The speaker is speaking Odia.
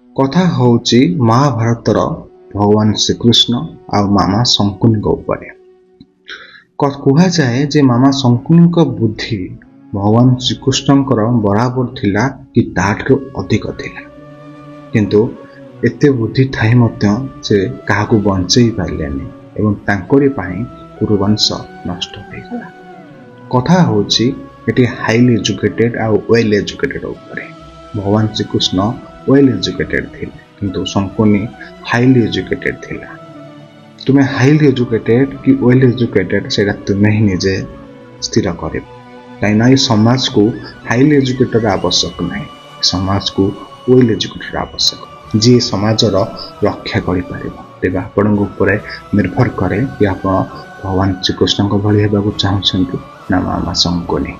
କଥା ହେଉଛି ମହାଭାରତର ଭଗବାନ ଶ୍ରୀକୃଷ୍ଣ ଆଉ ମାମା ଶଙ୍କୁନିଙ୍କ ଉପରେ। କୁହାଯାଏ ଯେ ମାମା ଶଙ୍କୁନିଙ୍କ ବୁଦ୍ଧି ଭଗବାନ ଶ୍ରୀକୃଷ୍ଣଙ୍କର ବରାବର ଥିଲା କି ତାଠାରୁ ଅଧିକ ଥିଲା, କିନ୍ତୁ ଏତେ ବୁଦ୍ଧି ଥାଇ ମଧ୍ୟ ସେ କାହାକୁ ବଞ୍ଚେଇ ପାରିଲେନି ଏବଂ ତାଙ୍କରି ପାଇଁ କୁରୁବଂଶ ନଷ୍ଟ ହୋଇଗଲା। କଥା ହେଉଛି ଏଠି ହାଇଲି ଏଜୁକେଟେଡ୍ ଆଉ ୱେଲ୍ ଏଜୁକେଟେଡ୍ ଉପରେ। ଭଗବାନ ଶ୍ରୀକୃଷ୍ଣ ୱେଲ୍ ଏଜୁକେଟେଡ୍ ଥିଲେ, କିନ୍ତୁ ଶଙ୍କୁନି ହାଇଲି ଏଜୁକେଟେଡ୍ ଥିଲା। ତୁମେ ହାଇଲି ଏଜୁକେଟେଡ୍ କି ୱେଲ୍ ଏଜୁକେଟେଡ୍, ସେଇଟା ତୁମେ ହିଁ ନିଜେ ସ୍ଥିର କରିବ, କାହିଁକିନା ଏ ସମାଜକୁ ହାଇଲି ଏଜୁକେଟେଡ୍ ଆବଶ୍ୟକ ନାହିଁ, ସମାଜକୁ ୱେଲ୍ ଏଜୁକେଟେଡ୍ ଆବଶ୍ୟକ, ଯିଏ ସମାଜର ରକ୍ଷା କରିପାରିବ। ତେବେ ଆପଣଙ୍କ ଉପରେ ନିର୍ଭର କରେ କି ଆପଣ ଭଗବାନ ଶ୍ରୀକୃଷ୍ଣଙ୍କ ଭଳି ହେବାକୁ ଚାହୁଁଛନ୍ତି ନା ମାମା ଶଙ୍କୁନି।